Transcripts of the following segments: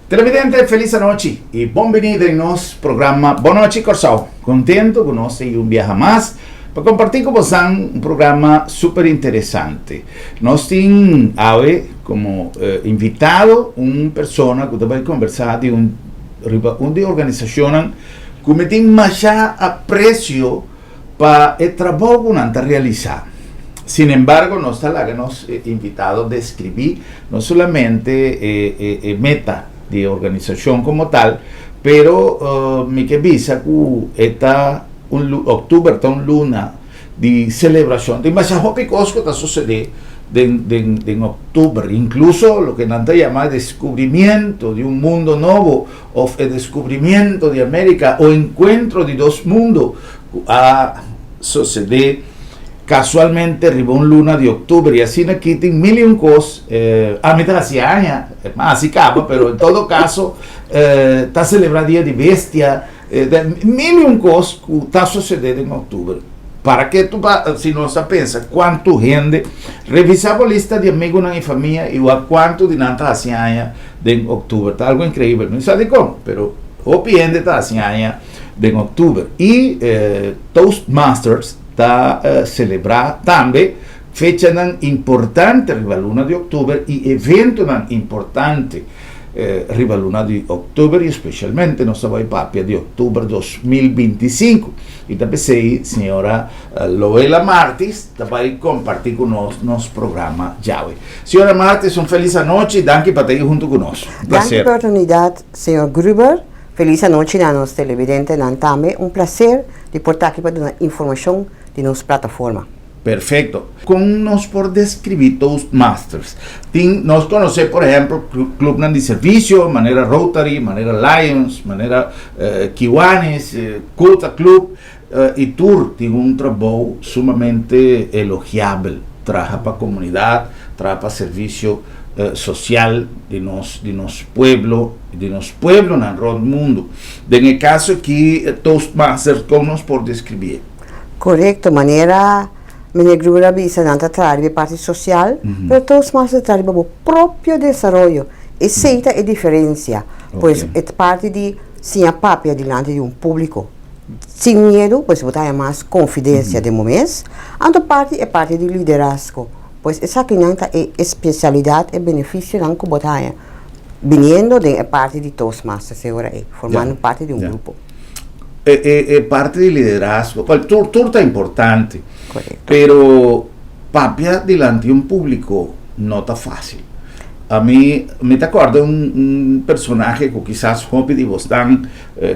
Televidente, felis anochi i bon bini den nos programa Bon Nochi Kòrsou. Kontentu ku nos ei un biaha mas pa kompartí ku bosan un programa super interesante. Nos tin awe komo invitado un persona ku ta bai kombersá di un riba un di organisashonnan ku mi tin masha apresio pa e trabou ku nan ta realisá. Sin embargo, nos ta laga nos invitado deskribí no solamente e meta di e organisashon komo tal, pero mi ke bisa ku e ta un òktober ta un luna di selebrashon. Tin masha hopi kos ku ta susedé den òktober, inkluso loke nan ta yama deskubrimiento di un mundo nobo òf e deskubrimiento di Amérika o enkuentro di dos mundo ku a susedé kasualmente riba un luna di òktober. I asina aki tin mil i un kos. Ami ta hasi aña, mas hasi kaba, pero en todo kaso ta selebrá dia di bestia, mil i un kos ku ta susedé den òktober. Para ke tu pa si nos ta pensa kuantu hende revisá bo lista di amigunan i famia i wak kuantu di nan ta hasi aña den òktober. Ta algu inkreibel. Mi no sa dikon, pero hopi hende ta hasi aña den òktober. I Toastmasters ta selebrá tambe fechanan importante riba luna di òktober i eventonan importante riba luna di òktober i spesialmente nos ta bai papia di òktober 2025 i ta p'esei señora Loela Martis ta bai kompartí ku nos nos programa djawe. Señora Martis, un felis anochi, danki pa ta ei huntu ku nos. Un Danki plaser. pa e oportunidat, señor Gruber. Felis anochi na nos televidentenan tambe. Un plaser di por ta aki pa duna informashon di nos plataforma. Perfecto. Con nos por describi Toastmasters? Tin, nos conoce por ehempel clubnan di servicio, manera Rotary, manera Lions, manera Kiwanis, Quota Club, y tur tin un trabou sumamente elogiabel, traha pa comunidad, traha pa servicio social di nos, di nos pueblo, di nos pueblonan rond mundo. Den e caso aki Toastmasters con nos por describié? Korekto, manera Meneer Gruber a bisa, nan ta traha riba e parti sosial, pero Toastmasters ta traha riba bo propio desaroyo. Esei ta e diferensia. Pues e parti di siña papia dilanti di un públiko sin miedu, pues bo ta haña mas konfidensia den bo mes. Anto parti e parti di liderazgo, pues esakinan ta e espesialidat, e benefisionan ku bo ta haña biniendo den e parti di Toastmasters e ora ei, formando parti di un grupo. E parti di liderazgo, wel, tur, tur ta importante. Correcto. Pero papia dilanti un público no ta fácil. Ami, mi ta acorda un, un personahe cu kisas hopi di bosnan,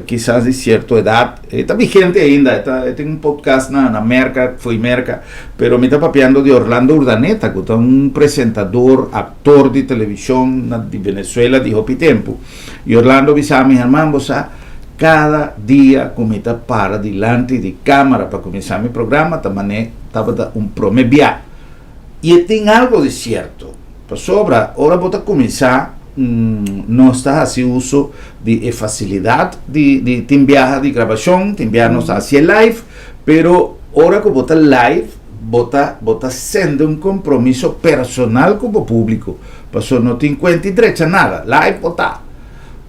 kisas di cierto edad, e ta vigente ainda, e ta, e tin un podcast na, na Merca, fo'i Merca, pero mi ta papiando di Orlando Urdaneta, cu ta un presentador, actor di television na, di Venezuela di hopi tempo. Y Orlando bisa mi, Herman, bo sa, Kada dia ku mi ta para dilanti di kámara pa kuminsá mi programa ta man'é tabata un promé bia. I e tin algu di sierto, pasobra ora bo ta kuminsá nos ta hasi uso di e fasilidat di di tin biaha di grabashon, tin biaha nos ta hasié live, pero ora ku bo ta live bo ta bo ta sende un kompromiso personal ku bo públiko, pasobra no tin kuenta i drecha nada, live bo ta.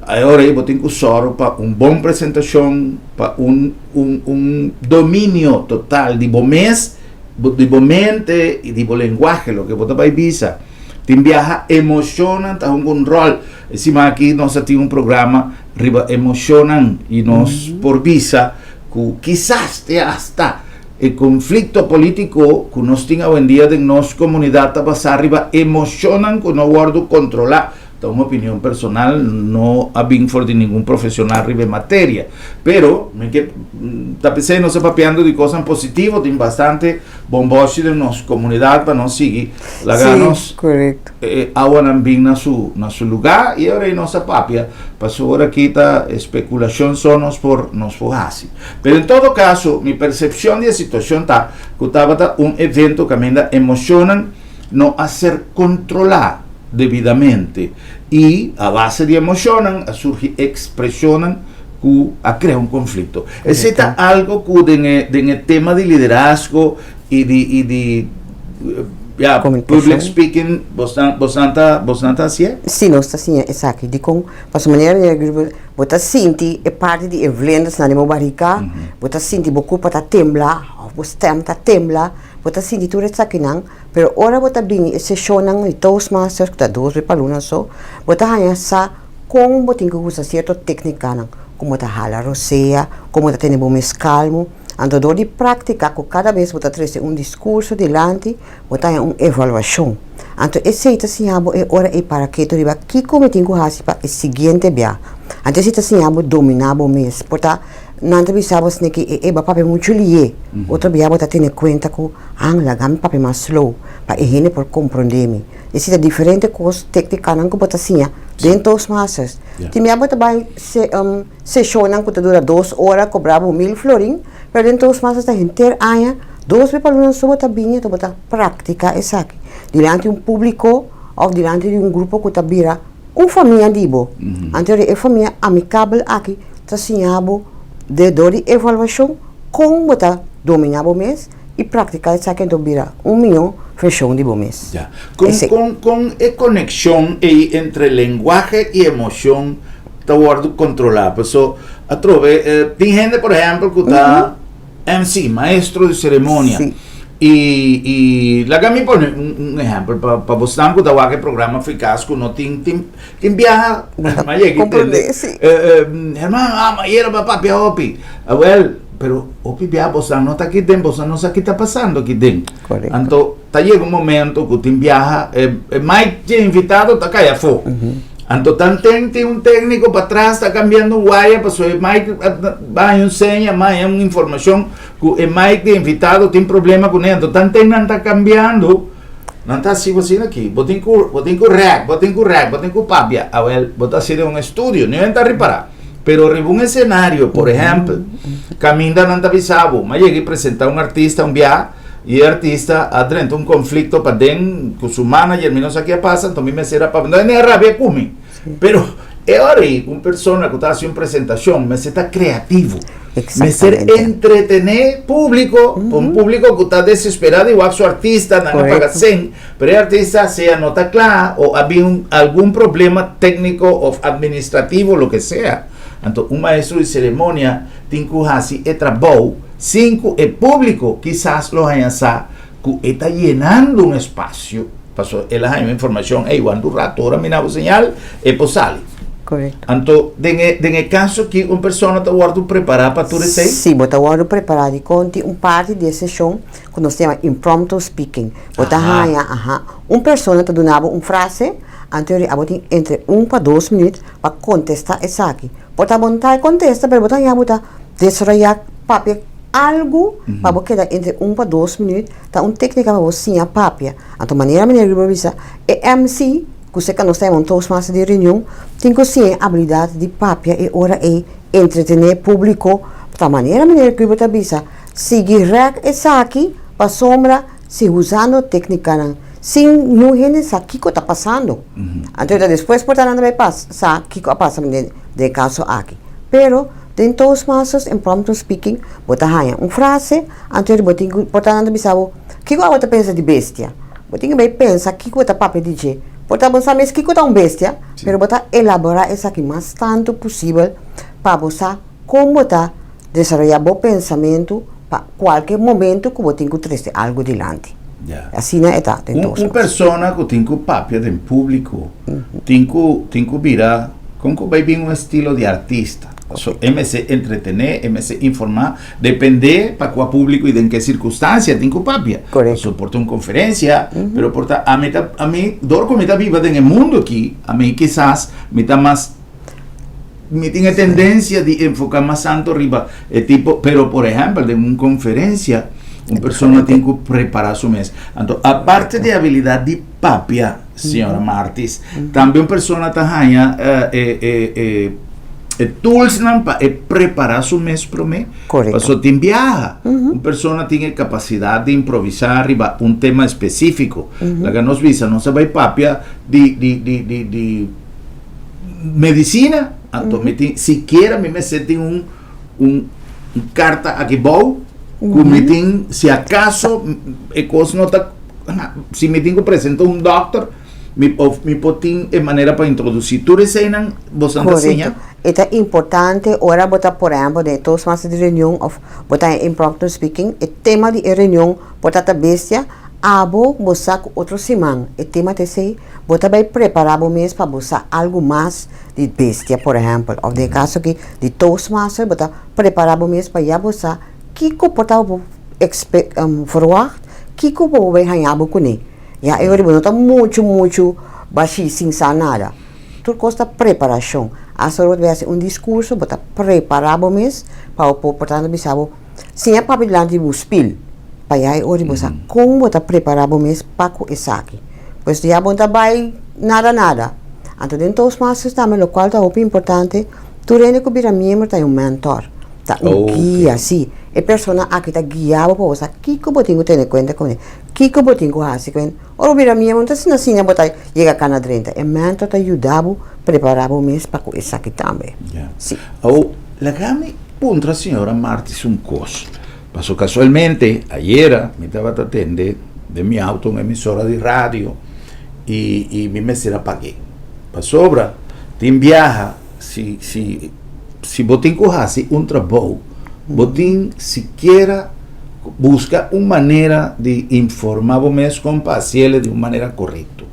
E ora ei bo tin ku sòru pa un bon presentashon, pa un un un dominio total di bo mes, di bo mente i di bo lenguahe, loke bo ta bai bisa. Tin biaha emoshonnan ta hunga un ròl. E siman aki nos a tin un programa riba emoshonnan i nos por bisa ku kisas te asta e konflikto polítiko ku nos tin awendia den nos komunidat ta basá riba emoshonnan ku no wòrdu kontrolá. Ta un opinion personal, no a bin for di ningun profesional riba e materia. Pero, mi ke ta p'esei nos a papiando di cosnan positivo, tin bastante bomboshi den nos comunidad pa nos sigui laga nos e awanan bin na su na su lugar y ora ei nos a papia, pasobra ora aki ta especulacion so nos por nos por haci. Pero en todo caso, mi percepcion di e situacion ta cu tabata un evento caminda emocionnan no a ser controla debidamente y a base di emocionnan a surgi expresionnan cu a crea un conflicto. Esey ta algo cu den e den e tema di liderazgo y di y di. Ya, public speaking, bosnan, bosnan ta, bosnan ta hasié? Sí, nos ta siña esaki. Dikon? Pasobra manera di grupo, bo ta sinti e parti di e vlinders nan den bo barika, bo ta sinti bo kurpa ta tembla, òf bo stèm ta tembla, bo ta sinti tur esakinan, pero ora bo ta bini e seshonnan di Toastmasters, ku ta dos bes pa luna so, bo ta haña sa kon bo tin ku usa sierto téknikanan, kon bo ta hala rosea, kon bo ta tene bo mes kalmu. Anto dor di práktika ku kada bes bo ta trese un diskurso dilanti, bo ta haña un evaluashon. Anto esei ta siña bo e ora ei para ketu riba kiko mi tin ku hasi pa e siguiente bia. Anto esei ta siña bo dominá bo mes. Por ta nan ta bisa bo asina ki e e bo a papia muchu lié. Otro bia bo ta tene kuenta ku, Han, laga mi papia mas slow pa e hende por komprondé mi. Esei ta diferente kos, téknikanan ku bo ta siña den Toastmasters. Tin bia bo ta bai Seshonnan ku ta dura dos ora kobra bo mil florin, pero den Toastmasters ta henter aña, dos be pa luna so bo ta bini anto bo ta praktiká esaki dilanti un públiko òf dilanti di un grupo ku ta bira un famia di bo. Anto e famia amikabel aki ta siña bo de dor di evaluashon kon bo ta dominá bo mes i praktiká esaki anto bira un mihó vershon di bo mes. Ya. Kon kon kon e konekshon ei entre lenguahe i emoshon ta wòrdu kontrolá. Paso atrobe tin hende por ehèmpel ku ta MC, maestro di seremonia. I i laga mi pone un ehèmpel pa pa bosnan ku ta wak e programa Frikas ku no tin tin tin biaha ma yega i tende herman ah ma yera ba papia hopi. Awèl pero hopi biaha bosnan no ta aki den bosnan no sa ki ta pasando aki den. Anto Ta yega un momento ku tin biaha e mic dje invitado ta kai afó. Anto tanten tin un tékniko patras ta kambiando un waya pasobra e mic a baña un seña, maña un informashon ku e mic di invitado tin problema kuné. Anto tanten nan ta kambiando, nan ta hasi bo asina aki, bo tin ku bo tin ku rèk, bo tin ku rèk, bo tin ku papia. Awèl, bo ta hasi den un estudio, niun hende ta ripará. Pero riba un esenario, por ehèmpel, kaminda nan ta bisa bo, m'a yega i presentá un artista un biaha, I e artista a drenta un conflicto paden cu su manager, mi no sa ke a pasa, enton mi mester a papia, enton e a rabia cu mi. Pero e ora ei un persona cu ta haci un presentacion mester ta creativo, mester entretene publico, un publico cu ta desespera di wak su artista, nan a paga cen, pero e artista sea no ta cla o a bin algun problema tecnico of administrativo, loke sea. Anto un maestro di ceremonia tin cu haci e trabou Sin ku e públiko kisas lo haña sa ku e ta yenando un espasio, pasobra el a haña un informashon, ey, wak un rato ora mi na bo señal, e por sali. Korekto. Anto, den e, den e kaso aki un persona ta wòrdu prepará pa tur esei? Sí, bo ta wòrdu prepará dikon tin un parti di e seshon ku nos ta yama impromptu speaking. Bo ta haña, aha, un persona ta duna bo un frase, anto yori abo tin entre un pa dos minüt pa kontestá esaki. Por ta bo no ta e kontesta, pero bo ta haña bo ta Desaroyá papia algu pa bo keda entre un pa dos minuut ta un téknika pa bo siña papia. Anto manera meneer Gruber a bisa, e MC, ku serka nos ta yama un toastmaster di reunion, tin ku siña e abilidat di papia e ora ei entretené públiko. Ta manera meneer Gruber ta bisa, sigui rèk esaki pasobra si usando téknikanan sin niun hende sa kiko ta pasando. Anto ta despues por ta nan ta bai sa kiko a pasa den e kaso aki. Pero Den Toastmasters Impromptu Speaking bo ta haña un frase, anto bo tin ku por ta nan ta bisa bo, Kiko abo ta pensa di bestia? Bo tin ku bai pensa kiko bo ta papia di dje. Por ta bo sa mes kiko ta un bestia, pero bo ta elaborá esaki mas tantu posibel pa bo sa kon bo ta desaroyá bo pensamentu pa kualke momentu ku bo tin ku trese algu dilanti. Asina e ta den Un Toastmasters. persona ku tin ku papia den públiko tin ku tin ku bira kon ku bai bin un estilo di artista. Paso e mester entretené, e mester informá, dependé pa kua públiko i den ke sirkunstansia tin ku papia. Korekto. Paso por ta un konferensia, pero por ta ami ta ami dor ku mi ta biba den e mundu aki, ami kisas mi ta mas mi tin e tendensia di enfoká mas tantu riba e tipo, pero por ehèmpel den un konferensia un persona tin ku prepará su mes. Anto aparte di e abilidat di papia, Señora Martis, tambe un persona ta haña e e e e toolsnan pa e prepará su mes promé. Korekto. Pasobra tin biaha, un persona tin e kapasidat di improvisá riba un tema espesífiko. Laga nos bisa, nos a bai papia di di di di di medisina, anto mi tin sikiera mi mester tin un un un karta aki bou ku mi tin si akaso e kos no ta. si mi tin ku presenta un dòkter, mi of mi por tin e manera pa introdusí. Tur eseinan boso ta siña? Korekto. E ta importante ora bo ta, por ehèmpel, den e Toastmasters di reunion òf bo ta den impromptu speaking, e tema di e reunion por ta ta bestia, abo bo sa ku otro siman e tema ta esei, bo ta bai prepará bo mes pa bo sa algu mas di bestia, por ehèmpel, òf den e kaso aki di Toastmaster, bo ta prepará bo mes pa ya bo sa kiko por ta bo ekspe verwagt, kiko bo bai haña bo kuné. Ya e ora bo no ta muchu muchu bashí sin sa nada. Tur kos ta preparashon. Asta ora bo ta bai hasi un diskurso bo ta prepará bo mes pa bo por por tanto bisa bo siña papia dilanti di bo spil pa ya e ora bo sa kon bo ta prepará bo mes pa ku esaki. Pues ya bo no ta bai nada nada. Anto den Toastmasters tambe lokual ta hopi importante tur hende ku bira miembro ta un mentor, ta un guia, si. E persona aki ta guia bo pa bo sa kiko bo tin ku tene kuenta kuné. Kiko bo tin ku hasi ku en? Ora bo bira miembro, no ta asina asina bo ta yega kana drenta. E mentor ta yuda bo prepara bo mes pa ku esaki tambe. Ya. Si. Awor, laga mi puntra señora Martis un kos. Paso kasualmente ayera mi tabata tende den mi auto un emisora di radio i i mi mester a pag'é. Pasobra tin biaha si si si bo tin ku hasi un trabou, bo tin sikiera Buska un manera di informa bo mes kon pa hasiel di un manera korekto.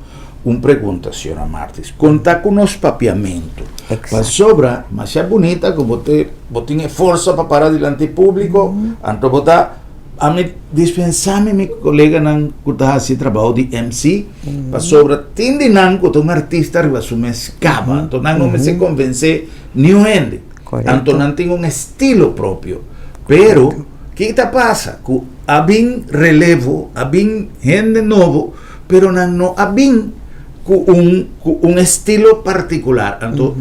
Un pregunta, Señora Martis, kon ta ku nos papiamentu? Pasobra masha bunita ku bo te bo tin e forsa pa para dilanti públiko, anto bo ta ami dispensa mi mi koleganan ku ta hasi trabou di MC, pasobra tin di nan ku ta un artista riba su mes kaba, anto nan no mester konvensé niun hende. Anto nan tin un estilo propio. Pero, ki ta pasa? Ku a bin relevo, a bin hende nobo, pero nan no a bin ku un, ku un estilo partikular. Anto,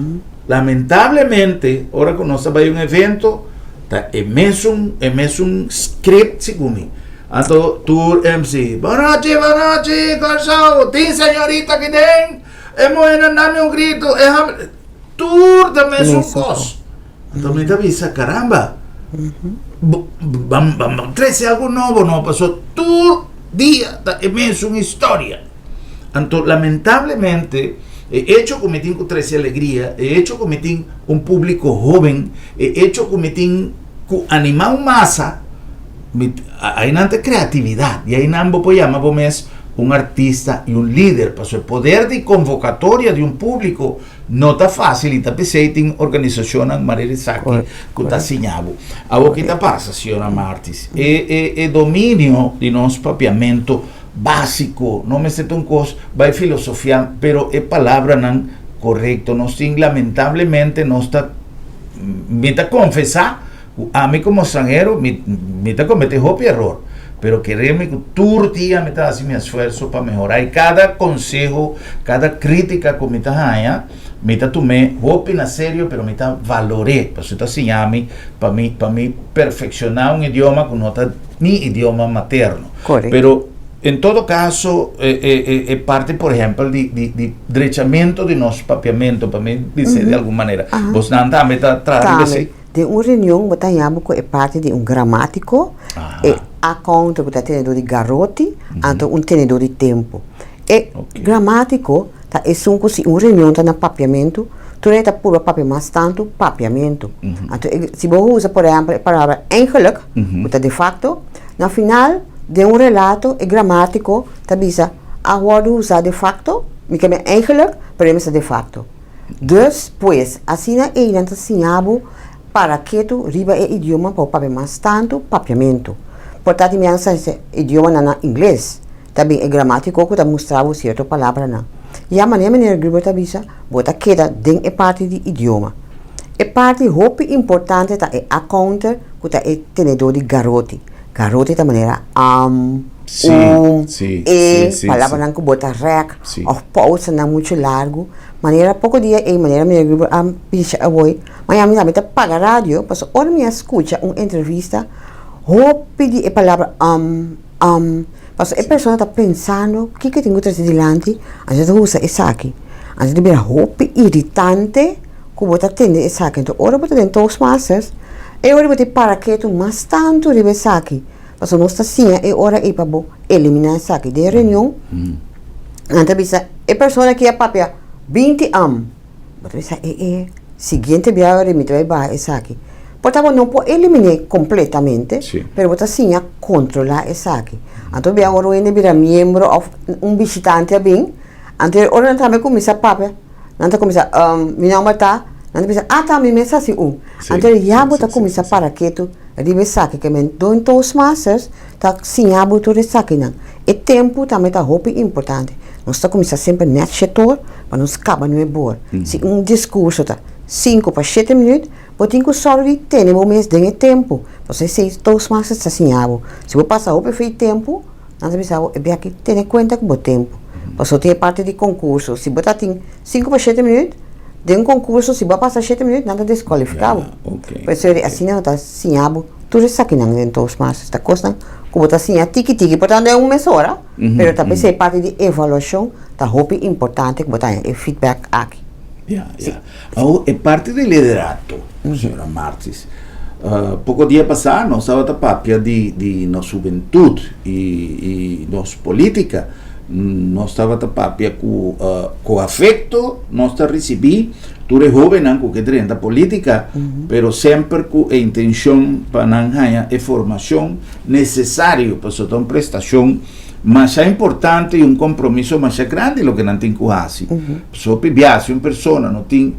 lamentablemente, ora ku nos ta bai un evento, ta e mesun, e mesun script segun mi. Anto, tur MC, Bonochi, bonochi, Kòrsou, tin señorita aki den, e muhénan dami un gritu, e hòmber. Tur ta mesun kos. Anto mi ta bisa, caramba, ban ban trese algo nobo no, paso tur dia ta e mesun historia. Anto lamentablemente e hecho ku mi tin ku trese alegria, e hecho ku mi tin un publico hoben, e hecho ku mi tin ku anima un masa, mi ainan ta creatividad y ainan bo por yama bo mes un artista y un lider, paso e poder di convocatoria di un publico No ta fácil y ta p'esey tin organisacionnan manera esaki cu ta siña bo. Awor ki ta pasa, señora Martis? E e e dominio di nos papiamento básico no mester ta un cos bay filosofia, pero e palabranan corecto nos tin lamentablemente nos ta mi ta confesa cu ami como stranhero mi mi ta comete hopi error, pero kere mi cu tur dia mi ta haci mi esfuerzo pa mehora y cada conseho, cada critica cu mi ta haya mi ta tum'e hopi na serio pero mi ta valor'e pasobra ta siña mi pa mi pa mi perfecciona un idioma cu no ta mi idioma materno. Pero en todo caso e e e parti por ehempel di di di drechamento di nos papiamento pa mi bis'e di algun manera, bosnan tambe ta traha riba esey? Den un reunion bo ta haña bo ku e parti di un gramátiko, e akounter ku ta tenedó di garoti, anto un tenedó di tempu. E gramátiko ta esun ku si un reunion ta na papiamentu, tur e ta purba papia mas tantu papiamentu. Anto si bo usa por ehèmpel e palabra eigenlijk, ku ta de fakto, na final den un relato e gramátiko ta bisa a wòrdu usá de fakto, mi ke men eigenlijk, pero e mester de fakto. Dus, pues, asina einan ta siña bo para ketu riba e idioma pa bo papia mas tantu papiamentu. Por ta di mi a sa e idiomanan na ingles, ta bin e gramatiko ku ta mustra bo sierto palabranan. Ya manera Meneer Gruber ta bisa, bo ta keda den e parti di idioma. E parti hopi importante ta e a-counter ku ta e tenedó di garoti. Garoti ta manera am, um, e, palabranan ku bo ta rèk òf pousanan muchu largu. Manera poko dia ei, manera mi Gruber a bisa awor, mañana mi tambe ta paga radio, pasobra ora mi a skucha un entrevista, hopi di e palabra am, am, pasobra e persona ta pensando kiko e tin ku trese dilanti, anto e ta usa esaki. Anto ta bira hopi iritante ku bo ta tende esaki. Anto ora bo ta den Toastmasters, e ora bo tin para ketu mas tantu riba esaki. Pasobra nos ta siña e ora ei pa bo eliminá esaki. Den reunion nan ta bisa e persona ki a papia 20 am, bo ta bisa e e siguiente biaha ora mi ta bai baha esaki. Por ta bo no por elimin'é kompletamente, pero bo ta siña kontrolá esaki. Anto bia ora un hende bira miembro òf un bishitante a bin, anto e ora nan tambe kuminsá papia, nan ta kuminsá, mi nòmber ta, nan ta bisa, ah ta mi mes hasi un. Anto ya bo ta kuminsá para ketu riba esaki ke men don Toastmasters ta siña bo tur esakinan. E tempu tambe ta hopi importante. Nos ta kuminsá semper nèt shetor pa nos kaba nuebor. Si un diskurso ta 5 pa 7 minüt, bo tin ku sòru di tene bo mes den e tempu. Pasobra esei Toastmasters ta siña bo. Si bo pasa hopi for e tempu, nan ta bisa bo e biaha aki tene kuenta ku bo tempu. Pasobra tin e parti di konkurso. Si bo ta tin 5 pa 7 minüt, den un konkurso si bo a pasa 7 minüt nan ta deskualifiká bo. Por eso asina nan ta siña bo tur esakinan den Toastmasters. Ta kosnan ku bo ta siña tiki tiki, por tanto den un mes ora, pero ta p'esei parti di evaluashon ta hopi importante ku bo ta haña e feedback aki. Ya. Awor e parti di liderato, señora Martis, poko dia pasá nos tabata papia di nos hubentut i nos polítika. Nos tabata papia ku afekto nos ta risibí tur e hóbennan ku ke drenta polítika, pero semper ku e intenshon pa nan haña e formashon nesesario, pasobra ta un prestashon masha importante i un kompromiso masha grandi loke nan tin ku hasi. Pasobra hopi bia si un persona no tin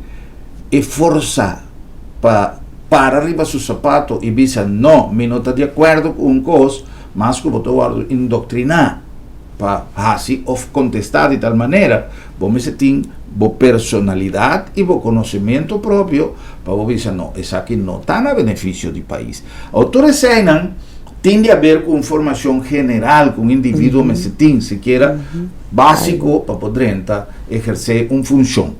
e forsa pa para riba su sapato i bisa no, mi no ta di akuerdo ku un kos, mas ku bo ta wòrdu indoktriná pa hasi òf kontestá di tal manera, bo mester tin bo personalidat i bo konosementu propio pa bo bisa no, esaki no ta na benefisio di pais. Awor tur eseinan tin di haber ku un formashon general ku un individuo mester tin, sikiera básiko pa por drenta ehersé un funshon.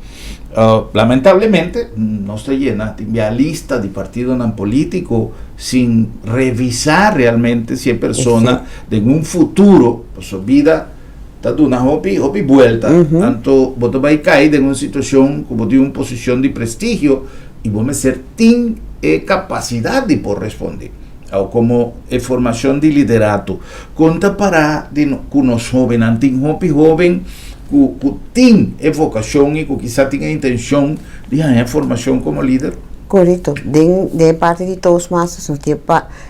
Lamentablemente nos ta yena tin bia lista di partidonan polítiko sin revisá realmente si e persona den un futuro, pasobra bida ta duna hopi hopi buelta, anto bo ta bai kai den un situashon ku bo tin un posishon di prestigio i bo mester tin e kapasidat di por respondé. Awo komo e formashon di liderato, kon ta pará di ku nos hóbennan? Tin hopi hóben ku tin e vokashon i ku kisá tin e intenshon di haña formashon komo lider? Korekto. Den e parti di Toastmasters nos tin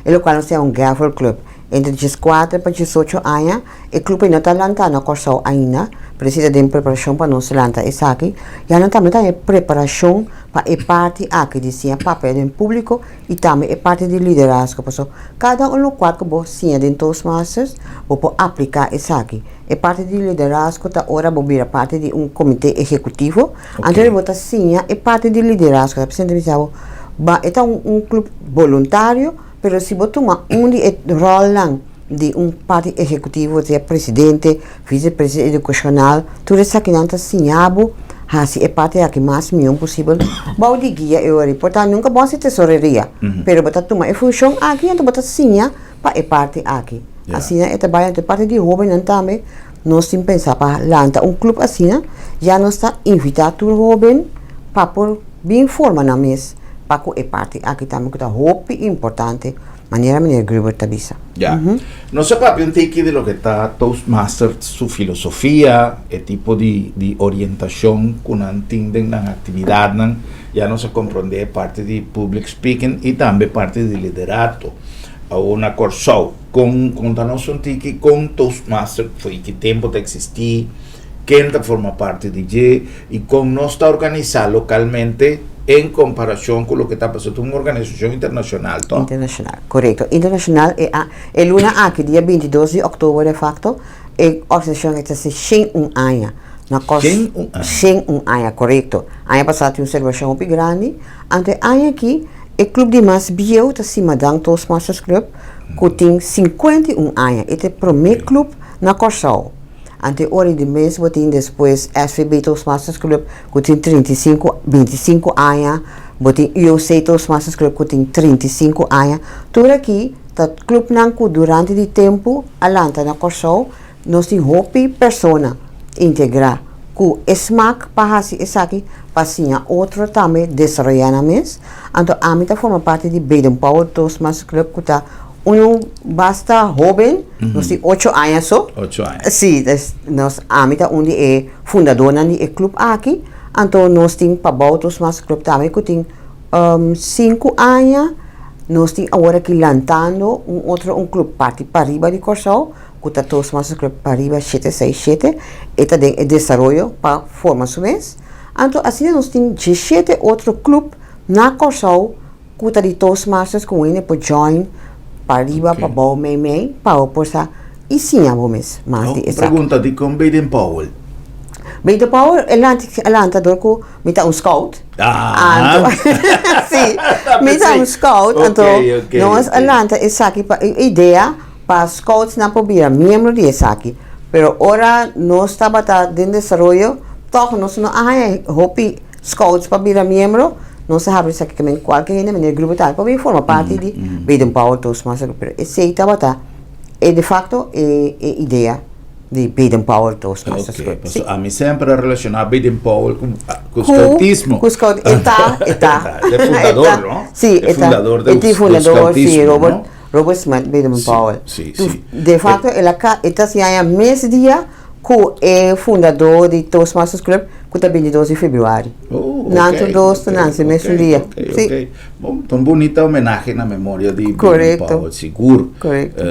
e lokual nos ta yama un Gavel Club. Entre 14 pa 18 aña e klup ei no ta lantá na Kòrsou ainda, pero si ta den preparashon pa nos lanta esaki. Ya nan tambe ta haña preparashon pa e parti aki di siña papia den públiko i tambe e parti di liderazgo. Pasobra kada un lokual ku bo siña den Toastmasters bo por apliká esaki. E parti di liderazgo ta ora bo bira parti di un komité ehekutivo, anto bo ta siña e parti di liderazgo. Ta presente bisa bo, ba e ta un klup boluntario, pero si bo tuma un di e ròlnan di un parti ehekutivo, sea presidente, visepresidente edukashonal, tur esakinan ta siña bo hasi e parti aki mas mihó posibel bou di guia e ora. Por ta nunka bo hasi tesoreria, pero bo ta tuma e funshon aki anto bo ta siña pa e parti aki. Asina e ta bai. Anto e parti di hóbennan tambe nos tin pensa pa lanta un klup asina, ya nos ta invitá tur hóben pa por bin forma nan mes pa ku e parti aki tambe ku ta hopi importante manera meneer Gruber ta bisa. Ya. Nos a papia un tiki di loke ta Toastmasters su filosofia, e tipo di orientashon ku nan tin den nan aktividatnan. Ya nos a komprondé e parti di public speaking i tambe parti di liderato. Awor na Kòrsou, kon konta nos un tiki kon Toastmasters for i ki tempu ta eksistí, ken ta forma parti di dje i kon nos ta organisá lokalmente en komparashon ku loke ta pasá. Ta un organisashon internashonal, tòg? Internashonal, korekto. Internashonal e a e luna aki, dia 22 di òktober de fakto, e organisashon aki ta hasi 101 aña. Na Kòrs. 101 aña. 101 aña, korekto. Aña pasá tin un selebrashon hopi grandi. Anto e aña aki e klup di mas bieu ta Simadan Toastmasters Club ku tin 51 aña. E ta e promé klup na Kòrsou. Anto e ora di mes bo tin despues SVB Toastmasters Club ku tin 35, 25 aña, bo tin UOC Toastmasters Club ku tin 35 aña. Tur aki ta klupnan ku durante di tempu a lanta na Kòrsou. Nos tin hopi persona integrá ku e smak pa hasi esaki pa siña otro tambe desaroyá nan mes. Anto ami ta forma parti di Baden Powell Toastmasters Club ku ta. Unu basta hoben, nos tin ocho aña so. Ocho aña. Sí, des nos ami ta un di e fundadornan di e club aki, anto nos tin Pabou Toastmasters Club tambe ku tin sinku aña, nos tin awor aki lantando un otro un club parti pariba di Kòrsou ku ta Toastmasters Club Pariba shete seis shete, e ta den e desaroyo pa forma su mes, anto asina nos tin diesshete otro club na Kòrsou. Ku ta di Toastmasters ku hende por join pa riba pa bou mei mei pa bo por sa i siña bo mes mas di esaki. Pregunta, Dikon Baden Powell? Baden Powell e lanta e lanta dor ku mi ta un scout. Ah. Anto si mi ta un scout anto nos a lanta esaki pa e idea pa scoutsnan por bira miembro di esaki pero ora nos tabata den desaroyo tòg nos no a haña hopi Scouts pa bira miembro, nos a habri esaki kaminda kualke hende manera grupo tal por bin forma parti di Baden Powell Toastmasters Club. Pero esei tabata e de facto e e idea di Baden Powell Toastmasters Ok, Club. paso Sí. ami semper a relashoná Baden Powell ku ku scoutismo. Ku scout, e ta, e ta. E fundador, E ta. no? Sí, E e ta. fundador E del tin fundador, sí, scoutismo, Robert, no? Robert Smith Baden Sí, Powell. sí, Tu, sí. de facto el a ka, e ta siña mes dia ku e fundadó di Toastmasters Club ku ta bintidos di febrüari. Oh, Nan ok, tur dos ta ok, nanse mesun ok, dia. ok, Sí. ok. Bon, ta un bunita homenahe na memoria di Baden Korekto. Powell, sigur. Korekto.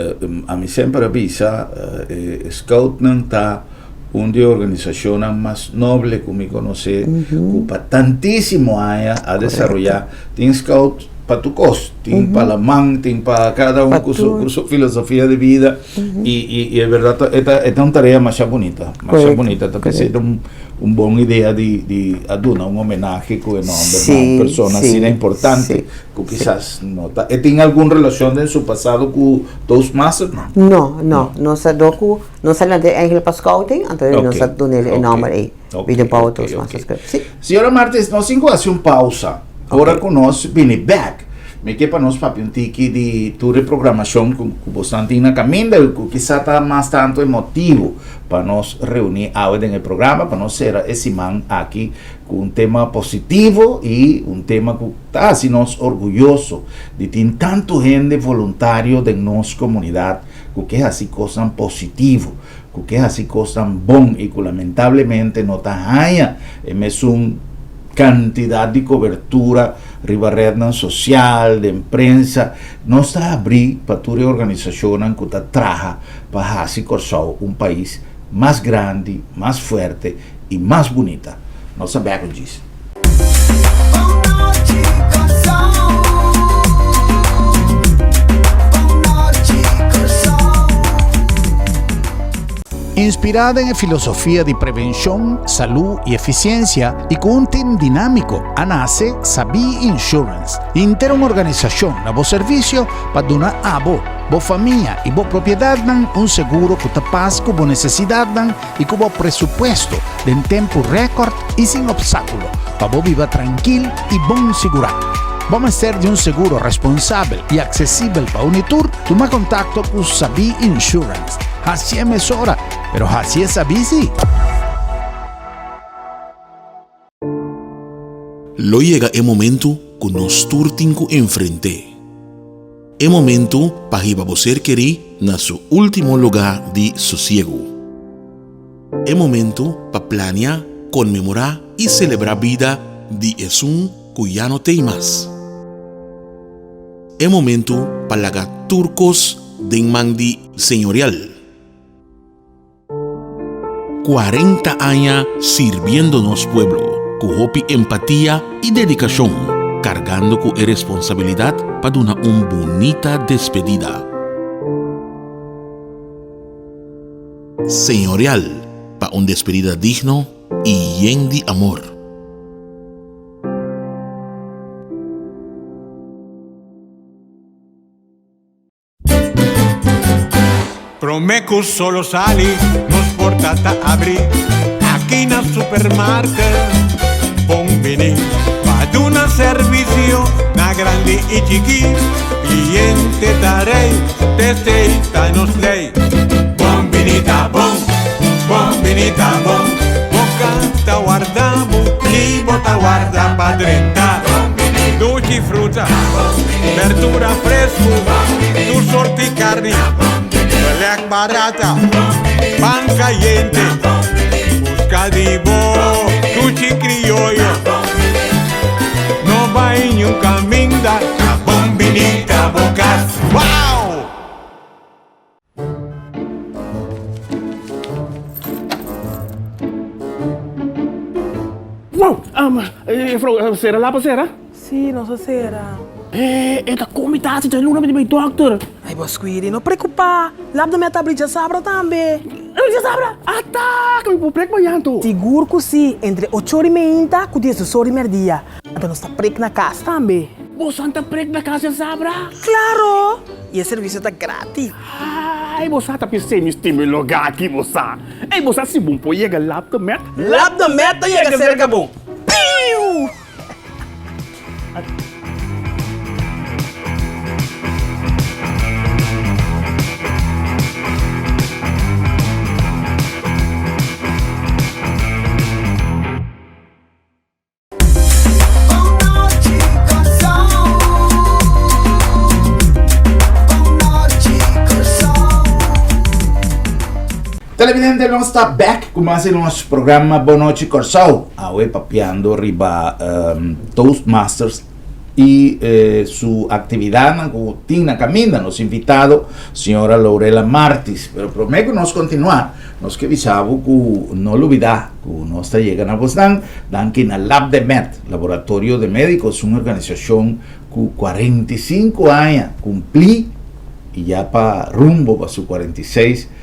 Ami semper a bisa, e scoutnan ta un di e organisashonnan mas noble ku mi konosé, ku pa tantísimo aña a desaroyá. Tin scout pa tur kos, tin pa laman, tin pa kada un Pa ku su, tur. ku su filosofia di bida. I, i, i e bèrdat ta, e ta, e ta un tarea masha bunita, masha Korekto, bunita. Ta pensé korekto. ta un, un bon idea di, di a duna un homenahe ku e nòmber na un Sí, persona asina sí, importante sí, ku sí. kisas no ta. E tin algun relashon den su pasado ku Toastmasters? No. No, no, No. nos a do ku, nos a lanta e Angel pa scouting, anto nos a Ok, dun'el e ok, nòmber ei, ok, Baden Powell ok, Toastmasters ok. Club. Sí. Señora Martes, nos tin ku hasi un pausa. Ora Ok. ku nos bini bèk, Mi ke pa nos papia un tiki di tur e programashon ku bosnan tin na kaminda i ku kisa ta mas tantu e motibu pa nos reuní awe den e programa, pa nos sera e siman aki ku un tema positivo i un tema ku ta hasi nos orguyoso di tin tantu hende voluntario den nos komunidat ku ke hasi kosnan positivo, ku ke hasi kosnan bon i ku lamentablemente no ta haña e mesun Kantidat di kobertura riba retnan sosial, den prensa. Nos ta abrí pa tur e organisashonnan ku ta traha pa hasi Kòrsou un pais mas grandi, mas fuerte i mas bunita. Nos ta bèk un djis. Inspirá den e filosofia di prevenshon, salú i efisiensia i ku un tim dinámiko, a nase Sabí Insurance, henter un organisashon na bo servisio pa duna abo, bo famia i bo propiedatnan un seguro ku ta pas ku bo nesesidatnan i ku bo presupuesto den tempu rèkòrt i sin opstákulo pa bo biba trankil i bon sigurá. Bo mester di un seguro responsabel i aksesibel pa uni tur? Tuma kontakto ku Sabí Insurance. Hasié mesora, pero hasié sabí sí! Lo yega e momentu ku nos tur tin ku enfrent'é. E momentu pa hiba bo ser kerí na su último lugá di sosiegu. E momentu pa plania, konmemorá i selebrá bida di esun ku ya no t'ei mas. E momentu pa laga tur kos den man di Señorial. 40 aña sirbiendo nos pueblo ku hopi empatia i dedikashon, kargando ku e responsabilidat pa duna un bunita despedida. Señorial pa un despedida digno i yen di amor. Prome cu solo sali, nos porta ta abri aki na Supermarket. Bon bini pa duna servicio na grandi y chiki. Cliente ta rey, t'esey ta nos ley. Bon bini ta bon, bon bini ta bon. Bo cas ta warda bo y bo ta warda pa drenta. Dushi fruta, berdura fresku, tur sorti karni, belèk barata, pan kayente, buska di bo dushi krioyo. No bai niun kaminda, ta bon bini ta bo kas. Wow! Wow! Juffrouw, sera lap a sera? Sí, nos a sera. E, e ta komi ta hasi dje luna mi di bai dokter. Ai, bo Squiri, no preokupá. Lap den mi a ta abri djasabra tambe. Abri djasabra? Ata! Ku mi por prek mañan anto? Sigur ku sí, entre ocho ora i meinta ku diesdos ora i merdia. Anto nos ta prek na kas tambe. Boso ta prek na kas djasabra? Klaro! I e servisio ta gratis. Ai, bo sa ta pis'é mi stima e lugá aki, bo sa. Ei, bo sa si bon por yega Lap de Met? Lap de Met ta yega serka bo. Piu! Televidente, nos ta back ku mas di nos programa Bon Nochi Kòrsou. Awe papiando riba um, Toastmasters i eh, su aktividatnan ku tin na kaminda. Nos invitado, señora Lorela Martis. Pero promé ku nos kontinuá, nos ke bisa bo ku no lubidá Ku nos ta yega na bosnan, danki na Labdemed, Laboratorio de Médicos, un organisashon ku 45 aña kumplí i ya pa rumbo pa su 46,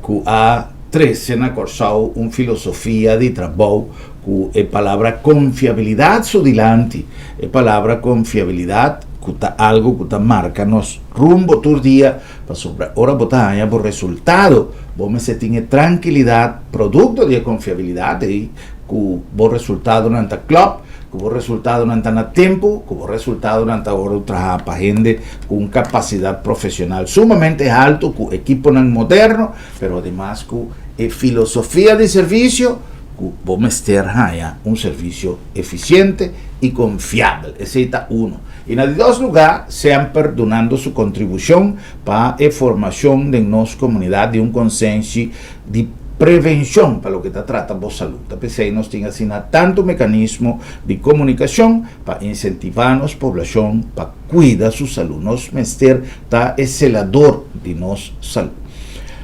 ku a trese na Kòrsou un filosofia di trabou ku e palabra konfiabilidat su dilanti. E palabra konfiabilidat ku ta algu ku ta marka nos rumbo tur dia. Pasobra ora bo ta haña bo resultado, bo mester tin e trankilidat, produkto di e konfiabilidat ei, ku bo resultadonan ta klòp, ku bo resultadonan ta na tempu, ku bo resultadonan ta wòrdu traha pa hende ku un kapasidat profeshonal sumamente haltu, ku ekiponan moderno, pero ademas ku e filosofia di servisio ku bo mester haña un servisio efisiente i konfiabel. Esei ta uno. I na di dos lugá, semper dunando su kontribushon pa e formashon den nos komunidat di un konsenshi di prevenshon pa loke ta trata bo salú. Ta p'esei nos tin asina tantu mekanismo di komunikashon pa insentivá nos poblashon pa kuida su salú. Nos mester ta e selador di nos salú.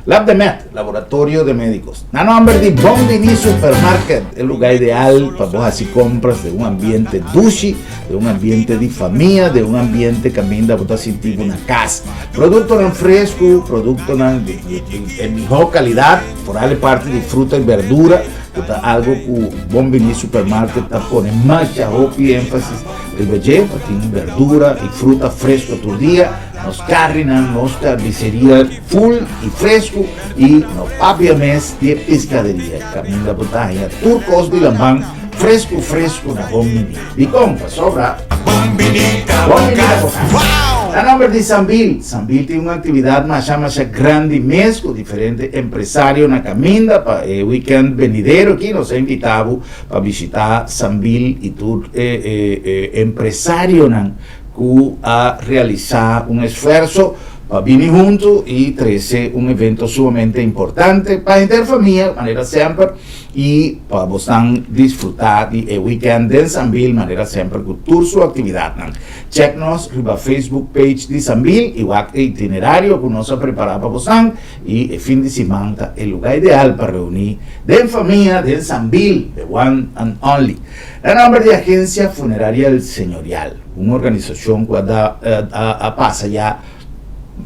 Labdemed, Laboratorio de Médicos. Na nomber di Bon Bini Supermarket, e lugar ideal pa bo hasi compras den un ambiente dushi, den un ambiente di famia, den un ambiente caminda bo ta sinti bo na cas. Productonan fresco, productonan di, di, di, di mihor calidad, vooral e parti di fruta y verdura, cu ta algo cu Bon Bini Supermarket ta pone masha hopi énfasis riba dje, pa tin verdura y fruta fresco tur dia. Nos karninan, nos karniseria ful i fresku i no papia mes di e piskaderia kaminda bo ta haña tur kos di laman fresku fresku na Bon Bini. Dikon? Pasobra Bon Bini ta Bon bo Bini ta kas. bo kas. Wow! Na nomber di Sambil, Sambil tin un aktividat masha masha grandi mes ku diferente empresario na kaminda pa e wikènt benidero aki. Nos a invitá bo pa bishitá Sambil i tur e empresarionan ku a realisá un esfuerso pa bini huntu i trese un evento sumamente importante pa henter famia, manera semper, i pa bosnan disfrutá di e weekend den Sambil, manera semper ku tur su aktividatnan. Chèk nos riba Facebook page di Sambil i wak e itinerario ku nos a prepará pa bosnan i e fin di siman ta e lugá ideal pa reuní den famia den Sambil, the one and only. Na nomber di Agencia Funeraria El Señorial, un organisacion cu a da a pasa ya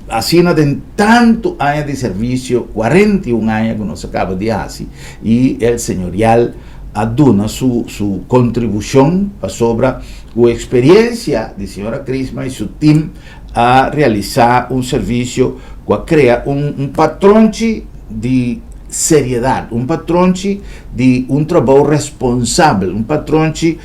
asina den tanto aña di servicio, 41 aña cu nos a caba di haci, y El Señorial a duna su su contribucion pasobra cu experiencia di señora Crisma y su team a realisa un servicio cu a crea un un patronchi di seriedad, un patronchi di un trabou responsabel, un patronchi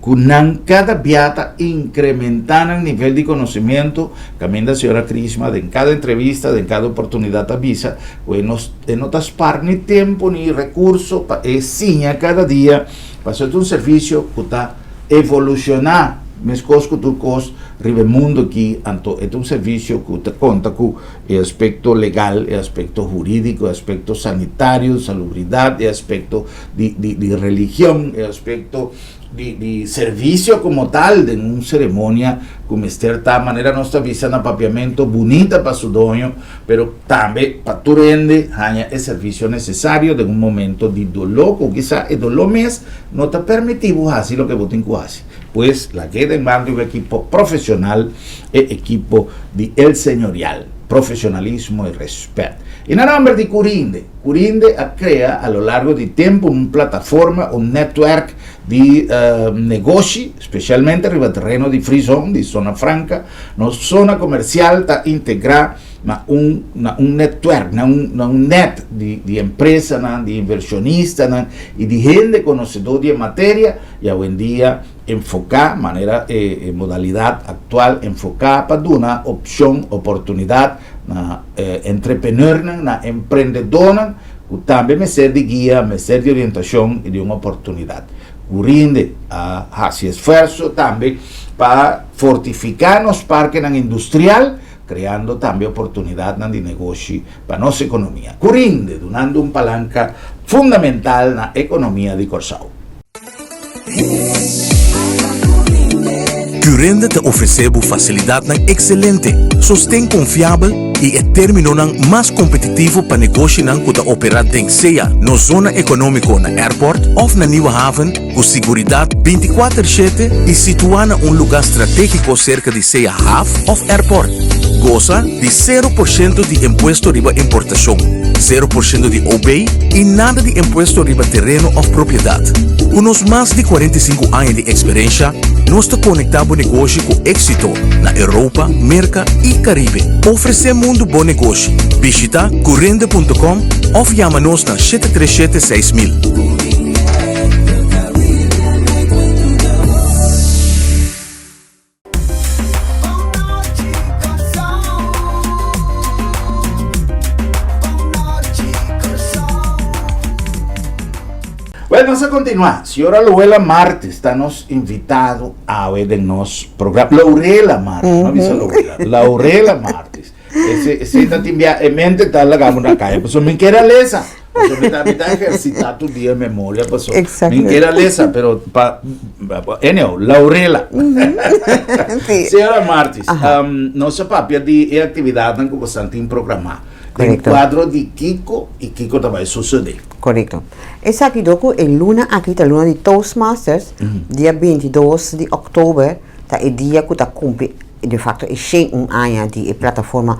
cu nan cada bia ta incrementa nan nivel di conocimiento, caminda señora Crisma den cada entrevista, den cada oportunidad ta bisa cu e no e no ta spar ni tempo ni recurso pa e siña cada dia, pasobra ta un servicio cu ta evoluciona. Meskos ku tur kos riba e mundu aki, anto e ta un servisio ku ta konta ku e aspekto legal, e aspekto hurídiko, e aspekto sanitario, salubridat, e aspekto di di di religion, e aspekto di di servisio komo tal den un seremonia ku mester ta manera nos ta bisa na papiamento bunita pa su doño, pero tambe pa tur hende haña e servisio nesesario den un momento di doló ku kisá e doló mes no ta permití bo hasi loke bo tin ku hasi. Pues lag'é den man di un ekipo profesional, e ekipo di El Señorial. Profesionalismo y respet. Y na nomber di Curinde, Curinde a crea a lo largo di tempo un plataforma, un netwerk di negoshi, specialmente riba tereno di Free Zone, di Zona Franca. Nos zona comercial ta integra na un na un netwerk, na un na un net di di empresanan, di inversionistanan y di hende conocedor di e materia y awendia enfoca manera e e modalidad actual enfoca pa duna opcion, oportunidad na entrepreneurnan, na emprendedornan cu tambe mester di guia, mester di orientacion y di un oportunidad. Curinde a haci esfuerzo tambe pa fortifica nos parkenan industrial, creando tambe oportunidadnan di negoshi pa nos economia. Curinde dunando un palanca fundamental na economia di Corsou. Curinde ta ofresé bo fasilidatnan ekselente, sosten konfiabel i e términonan mas kompetitivo pa negoshinan ku ta operá den sea nos zona ekonómiko na Airport òf na Nieuwe Haven ku siguridat bintikuater shete i situá na un lugá stratégiko serka di sea haf òf airport. Gosa di sero por shento di impuesto riba importashon, sero por shento di OB i nada di impuesto riba tereno òf propiedat. Ku nos mas di 45 aña di eksperensha, nos ta konektá bo negoshi ku éksito na Europa, Merka i Karibe. Ofresé mundu bo negoshi. Bishita curende punto com òf yama nos na 737 6000. Bueno, nos a continua. Señora Louela Martis ta nos invitado awe den nos programa. Laurela Martis, no bisa Louela. Laurela Martis. Ese, ese ta tin bia, e mente ta laga na kaya. Paso mi quiere lesa. Paso mi ta, mi ta ejercita tu dia memoria. Paso mi quiere lesa, pero pa, anyhow, Laurela. Sí. Señora Martis, um, nos a papia di e actividadnan ku bosan tin programá. Den Correcto. kuadro di kiko i kiko ta bai sucede. Correcto. Esaki do ku e luna aki ta luna di Toastmasters, dia 22 di oktober ta e dia ku ta kumpli de facto e 101 aña di e plataforma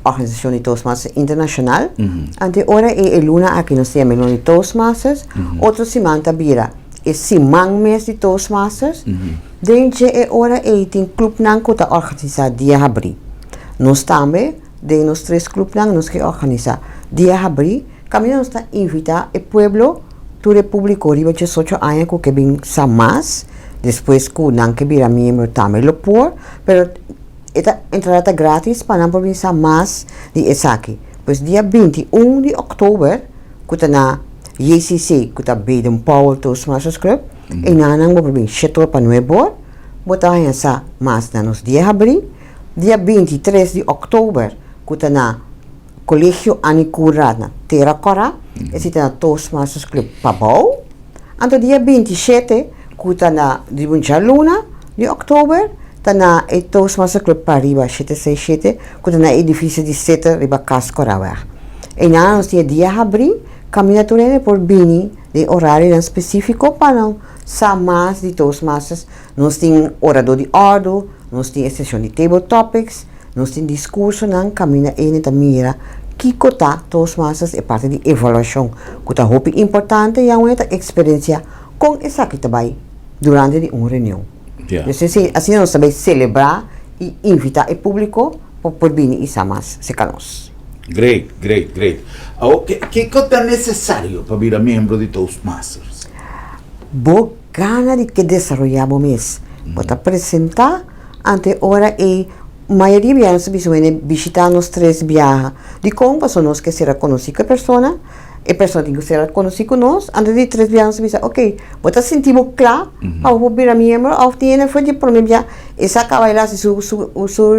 Organisacion di Toastmasters Internacional. Anto e ora e e luna aki nos ta yama e luna di Toastmasters. Otro siman ta bira e siman mes di Toastmasters. Den dje e ora ei tin clubnan cu ta organisa Dia Habri. Nos tambe den nos tres clubnan nos ke organisa Dia Habri. Caminda nos ta invita e pueblo, tur e publico riba diesocho aña cu ke bin sa mas. Despues cu nan ke bira miembro tambe lo por, pero e ta entrada ta gratis pa nan por bin sa mas di esaki. Pues dia 21 di oktober cu ta na JCC cu ta Baden Powell Toastmasters Club, eynan nan bo por bin shete or pa nuebe or, bo ta haña sa mas na nos dia habri. Dia 23 di oktober cu ta na Colegio Anicura na Tera Cora, esei ta na Toastmasters Club Pabou. Anto dia 27 ku ta na di un djaluna di òktober ta na e Toastmasters Club Pariba shete seis shete ku ta na e edifisio di Seter riba Kas Koraweg. Einan nos tin e dia habrí kaminda tur hende por bini den orarionan spesífiko pa nan sa mas di Toastmasters. Nos tin oradó di òrdu, nos tin e seshon di table topics, Nos tin diskursonan kaminda ene ta mira kiko ta Toastmasters e parti di evaluashon ku ta hopi importante i awe ta eksperensiá kon esaki ta bai durante di un reunion. Nos tin asina nos ta bai selebrá i invitá e públiko pa por bini i sa mas serka nos. Great, great, great. Awor kiko ta nesesario pa bira miembro di Toastmasters? Bo gana di ke desaroyá bo mes. Bo ta presentá Anto e ora ei, mayoria biaha nos ta bisa wende bishitá nos tres biaha. Dikon? Pasobra nos ke sera konosí ku e persona. E persona tin ku ser konosí ku nos. Anto di tres bia nos ta bisa, ok, bo ta sinti bo kla pa bo por bira miembro òf tin hende for di promé bia e sa kaba el hasi su su su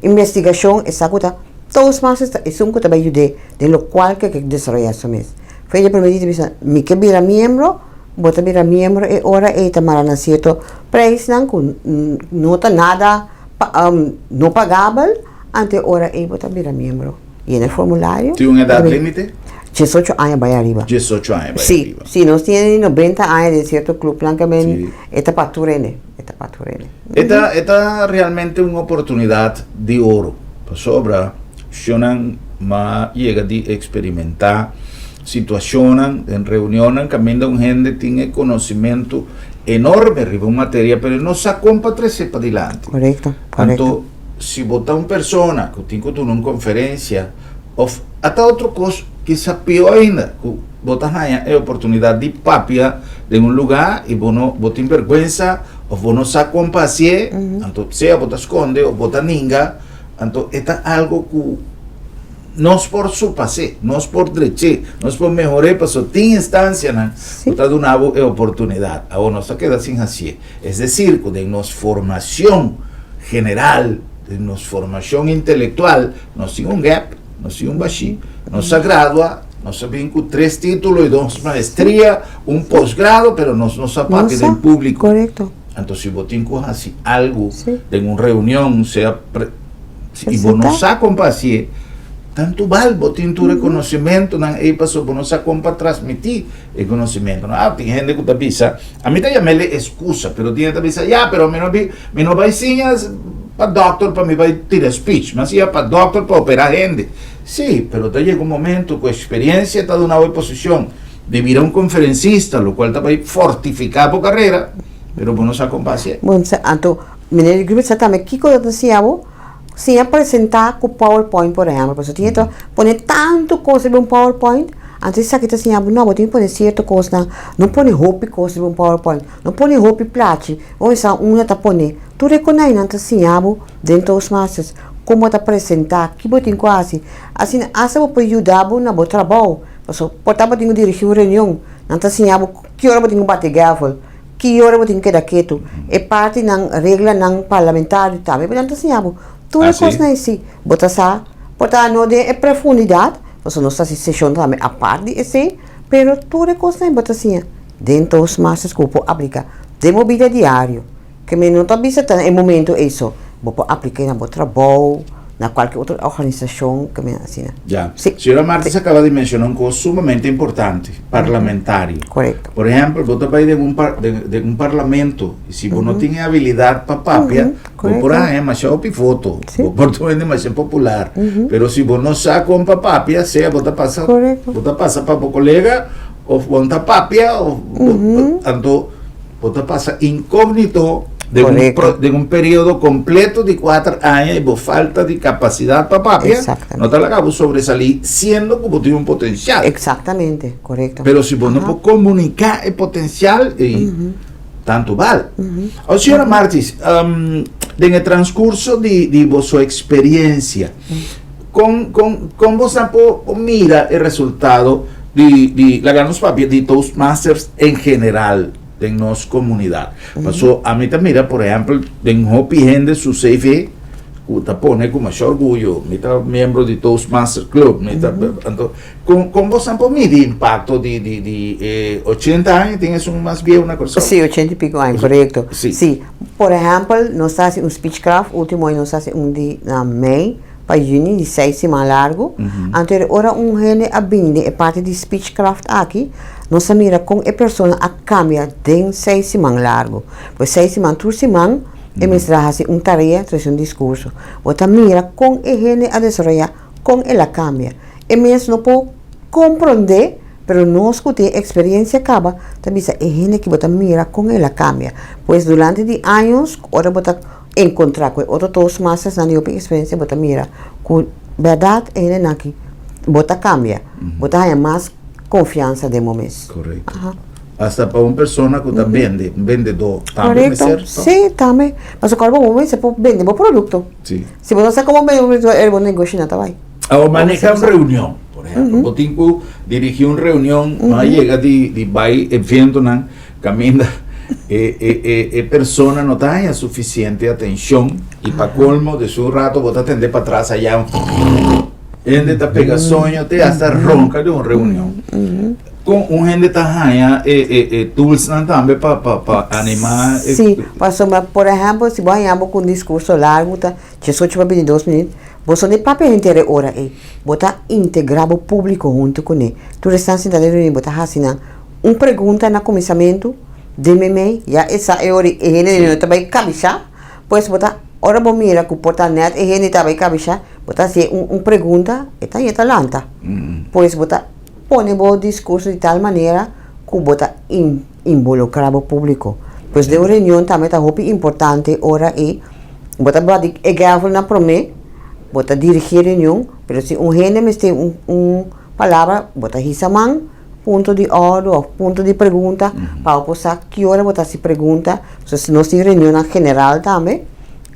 investigashon, e sa ku ta Toastmasters ta esun ku ta bai yud'é den lokual ku e ke desaroyá su mes. For di promé dia ta bisa, mi ke bira miembro, bo ta bira miembro e ora ei ta mara na sierto preisnan ku no ta nada no pagabel, anto e ora ei bo ta bira miembro. Yena e formulario. Tin un edat limite? Diesocho aña bai ariba. Diesocho aña bai ariba. Si, si, nos tin nobenta aña den sierto clubnan ke men e ta pa tur hende, e ta pa tur hende. E ta, e ta realmente un oportunidat di oro, pasobra shonnan ma yega di eksperimentá situashonnan den reunionnan kaminda un hende tin e konosimentu enorme riba un materia pero e no sa kon pa trese padilanti. Korekto, korekto. Anto Si bo ta un persona ku tin ku duna un konferensia òf ata otro kos kisa pió ainda, ku bo ta haña e oportunidat di papia den un lugá i bo no bo tin bèrgwensa òf bo no sa kon pa hasié, anto sea bo ta skonde òf bo ta ninga, anto e ta algu ku nos por supas'é, nos por drech'é, nos por mehor'é pasobra tin instansianan ku ta duna bo e oportunidat. Awor nos ta keda sin hasié. Es desir, ku den nos formashon general, den nos formashon intelektual, nos tin un gap, nos tin un bashí. Nos a gradua, nos a bin ku tres título i dos maestria, un posgrado, pero nos no sa papia den públiko. Korekto. Anto si bo tin ku hasi algu den un reunion, sea i bo no sa kon pa hasié, tantu bal bo tin tur e konosementunan ei pasobra bo no sa kon pa transmití E conocimento no. Ah, tin hende cu ta bisa, ami ta yam'el excusa, pero tin hende ta bisa, ya, pero mi no bi, mi no bay siña pa doctor pa mi bay tira speech, mi a siña pa doctor pa opera hende. Sí, pero ta yega un momento cu experiencia ta duna bo e posicion di bira un conferencista, locual ta bay fortifica bo carera, pero bo no sa con pa hacié. Bon, sa, anto, meneer Gruber sa tambe kico ta siña bo? Siña presenta cu PowerPoint, por ehempel, pasobra tin hende ta pone tanto cos riba un PowerPoint, anto esaki ta siña bo, no, bo tin cu pone cierto cosnan, no pone hopi cos riba un PowerPoint, no pone hopi plachi, bo mester sa unda ta pone. Tur e conainan ta siña bo den Toastmasters con bo ta presenta, ki bo tin cu haci. Asina hasta bo por yuda bo na bo trabou, pasobra por ta bo tin cu dirigi un reunion, nan ta siña bo ki ora bo tin cu bati gavel. Ki ora bo tin keda ketu? E partinan, reglanan parlamentario tambe bo nan ta siña bo. Tur e kosnan ei si bo ta sa, por ta no den e profundidat, pasobra nos ta hasi seshon tambe apart di esei, pero tur e kosnan ei bo ta siña den Toastmasters ku bo por aplika den bo bida diario. Ke mi no ta bisa ta na e momento ei so, bo por aplik'é na bo trabou, na kualke otro organisashon, ke mi asina. Ya. Señora Martes a kaba di menshoná un kos sumamente importante, parlamentario. Korekto. Por ehèmpel, bo ta bai den un par, den, den un parlamento i si bo no tin e abilidat pa papia, bo por haña masha hopi voto, bo por ta hende masha popular, pero si bo no sa kon pa papia, sea bo ta pasa, bo ta pasa pa bo kolega òf bo no ta papia òf bo, anto Bo ta pasa incognito den un, Correcto. den un periodo completo di cuater aña y bo falta di capacidad pa papia, Exactamente. no ta laga bo sobresalí siendo cu bo tin un potencial. Exactamente, correcto. Pero si bo no Aha. por comunica e potencial, ey, tanto bal. Awor, señora Martis, den e transcurso di, di boso experiencia, con, con, con bo sa por, por mira e resultado di, di, laga nos papia di Toastmasters en general den nos comunidad. Paso ami ta mira, por ehempel, den hopi hende su CV cu ta pone cu masha orguyo, mi ta miembro di Toastmasters Club, mi ta, anto, con, con bo sa por midi impacto di, di, di e 80 aña, tin esun mas bieu na Corsou? Sí, 80 y pico aña, correcto. Sí. Sí. Por ehempel, nos ta haci un speechcraft, ultimo aña nos ta haci un di na mei, pa juni di seis siman largu. Anto e ora un hende a bini den e parti di speechcraft aki, nos a mira kon e persona a kambia den seis siman largu. Pues seis siman, tur siman e mester a hasi un tarea, trese un diskurso. Bo ta mira kon e hende a desaroyá, kon el a kambia. E mes no por komprondé, pero nos ku tin eksperensia kaba ta bisa e hende ki bo ta mira kon el a kambia. Pues durante di años, ora bo ta encontra cu e otro Toastmasters nan di hopi experiencia bo ta mira cu berdad e hendenan aki bo ta cambia, bo ta haya mas confiansa den bo mes. Correcto. Hasta pa un persona cu ta bende, un bendedor tambe Correcto. mester. Sí, tambe. Pasobra cu bo mester por bende bo producto. Sí. Si bo no sa como bende bo producto, bo negoshi no ta bay. Awor maneha un reunion, por. ehèmpel, bo tin ku dirigí un reunion, no a yega di di bai eventonan kaminda e e e e persona no ta haña sufisiente atenshon i pa kolmo despues un rato bo ta tende patras aya hende ta pega soño te hasta ronka den un reunion. Kon un hende ta haña e e e toolsnan tambe pa pa pa animá e. Sí, pasobra por ehèmpel si bo haña bo ku un diskurso largu ta diesocho pa bintidos minüt, bo so no papia henter e ora ei, bo ta integrá bo públiko huntu kuné. Tur esnan sinta den reunion bo ta hasi nan un pregunta na kuminsamentu, den meimei, ya e sa e ora ei e hende no ta bai kabishá, pues bo ta ora bo mira ku por ta nèt e hende ta bai kabishá, bo ta hasié un un pregunta, e ta yeta lanta. Pues bo ta Pone bo diskurso di tal manera ku bo ta involukrá bo públiko. Pues den un reunion tambe ta hopi importante ora ei bo ta bati e gavel na promé, bo ta dirigí e reunion, pero si un hende mester un un palabra bo ta hisa man, punto di òrdu òf punto di pregunta pa bo por sa ki ora bo ta hasi pregunta. So si nos tin reunionnan general tambe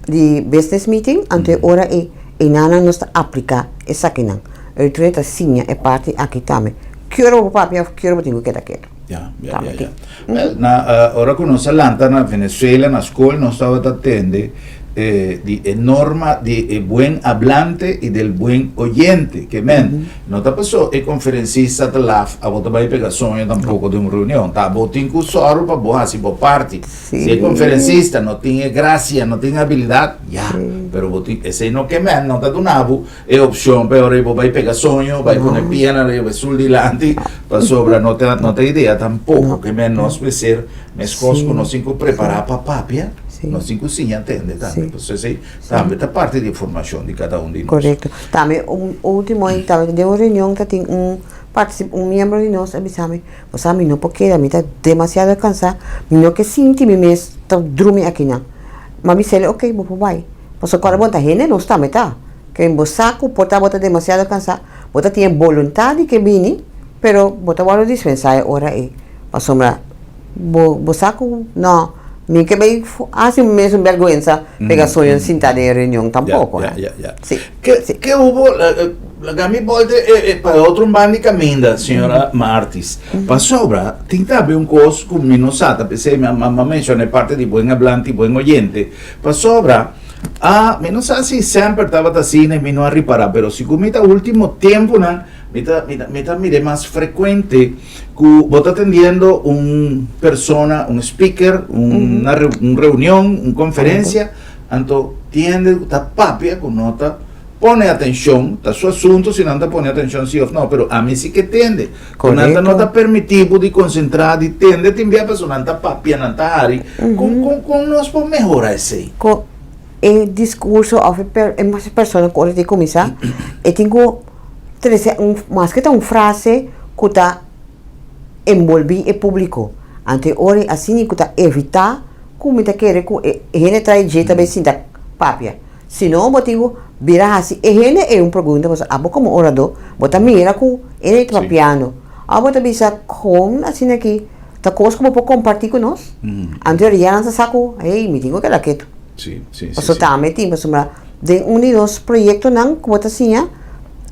di business meeting, anto e ora ei einanan nos ta apliká esakinan. Eritrea ta siña e parti aki tambe. Ki ora bo por papia of ki ora bo tin ku keda ketu. Ya, ya, ya, ya. Wel, na, ora ku nos a lanta na Venezuela na skol nos tabata tende di e norma di e buen hablante i del buen oyente. Ke men, no ta paso e konferensista ta laf, abo ta bai pega soño tampoko den un reunion. Ta bo tin ku sòru pa bo hasi bo parti. Si e konferensista no tin e grasia, no tin e abilidat, ya, pero bo tin, esei no ke men, no ta duna bo E opcion pa e ora bo bay pega soño, bay pone piena riba e sul dilanti, pasobra no ta no ta idea tampoco ke men nos mester mescos cu nos tin cu prepara pa papia, nos tin cu siña tende tambe, pasobra esey tambe ta parti di e formacion di cada un di nos. Corecto. Tambe un ultimo y tambe den un reunion ta tin un particip un miembro di nos a bisa mi, bo sa mi no por keda, mi ta demasiado cansa, mi no ke sinti mi mes ta drumi akinan. Mi a bis'el, ok, bo por bay. Pasobra cuando bo ta hende nos tambe ta. Ken bo sa ku por ta bo ta demasiado kansá, bo ta tin e boluntat di ke bini, pero bo ta wòrdu dispensá e ora ei. Pasobra bo bo sa ku no, mi ke bai hasi mi mes un bèrgwensa pega soño sintá den e reunion tampoko. Ya, ya, ya. Si, Ke si. ke hubo, laga mi bolta e pa e otro banda di kaminda, señora Martis. Pasobra tin tambe un kos ku mi no sa, ta p'esei mi a menshoná e parti di buen hablante i buen oyente. Pasobra. Ah, mi no sa si semper tabata asina y mi no a ripara, pero sigur mi ta ultimo temponan mi ta mi ta mi ta mir'é mas frecuente cu bo ta atendiendo un persona, un speaker, una un reunion, un conferencia, anto tin hende cu ta papia cu no ta pone atencion, ta su asunto si nan ta pone atencion si of no, pero ami si ke tende. Cu nan ta no ta permiti bo di concentra, di tende, tin bia pasobra nan ta papia, nan ta hari. Con, con, con nos por mehora esey? Con e discurso of e per, e mas persona cu ora tin cuminsa, e tin cu trece un, maske ta un frase cu ta enbolbi e publico. Anto e ora asina cu ta evita cu mi ta kere cu e hende trae dje ta bay sinta papia. Si no, bo tin ku bira hasi e hende ei un pregunta, pasobra abo komo oradó bo ta mira ku e hende ta papiando. Òf bo ta bisa, Kon asina aki ta kos ku bo por kompartí ku nos? Anto e ya nan ta sa ku, hey, mi tin ku keda ketu. Pasobra tambe tin, pasobra den un di nos proyektonan ku bo ta siña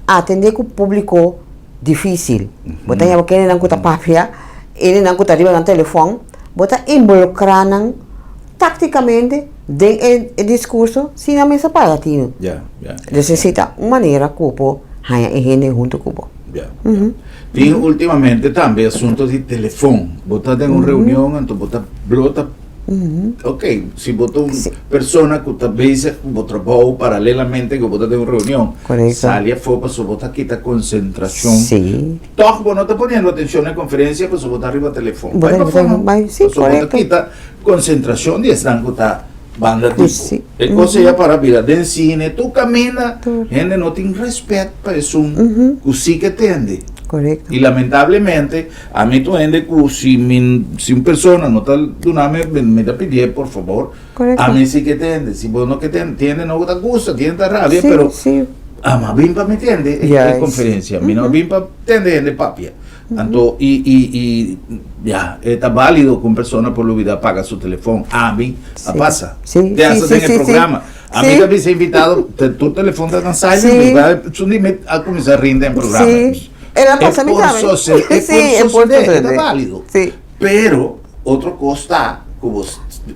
atendé ku públiko difísil. Bo ta yama kendenan ku ta papia, hendenan ku ta riba nan telefòn, bo ta involukrá nan Táktikamente, den e diskurso, si nan mester paga tinu. Nesesita un manera ku bo haña e hende huntu ku bo. Ya, ya. Tin últimamente tambe asunto di telefon. Bo ta den un reunion, anto bo ta blota. Ok, si bo ta un persona ku ta bezig ku bo trabou paralelamente ku bo ta den un reunion, sali afó pasobra bo ta kita konsentrashon. Tòg bo no ta poniendo atenshon na e konferensia pasobra bo ta riba telefon. Bai pa afó no. Pasobra bo ta kita Concentracion di esnan cu ta banda di bo. E cos ey a para bira den cine, tur caminda hende no tin respet pa esun cu si ke tende. Y lamentablemente ami ta un hende cu si mi si un persona no ta duna mi mi ta pidié por favor ami si ke tende. Si bo no ke tende, tin hende no ta gusta, tin hende ta rabia pero ama bin pa mi tende e conferencia, mi no bin pa tende hende papia. Anto i i i ya e ta válido ku un persona por lubidá paga su telefòn. Ami a pasa. Te hasta den e programa. Ami ta bisa invitado, tur telefòn ta na silent, mi bai su di mi a kuminsá rinda den programa. El a pasa mi tambe. E por sosodé, e ta válido. Pero otro kos ta ku bo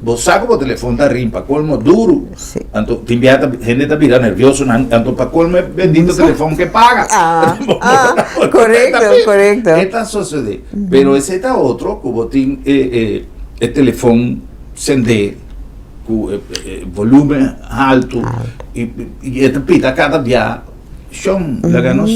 bo sa ku bo telefòn ta rin pa kolmo duru, anto tin bia ta hende ta bira nervioso nan, anto pa kolmo e bendito telefòn ke paga. Korekto, korekto. E ta sosodé. Pero esei ta otro ku bo tin e e e telefòn sendé ku e e volumen haltu i i e ta pita kada bia. Shon, laga nos,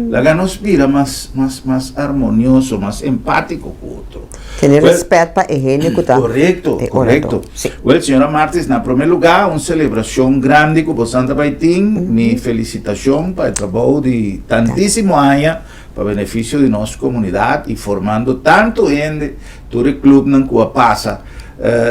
laga nos bira mas, mas, mas armonioso, mas empátiko ku otro. Tene rèspèt pa e hende ku ta Korekto, e korekto. oradó. Sí. Wèl, señora Martis, na promé lugá, un selebrashon grandi ku bosan ta bai tin. Mi felisitashon pa e trabou di tantísimo aña pa benefisio di nos komunidat i formando tantu hende, tur e klupnan ku a pasa.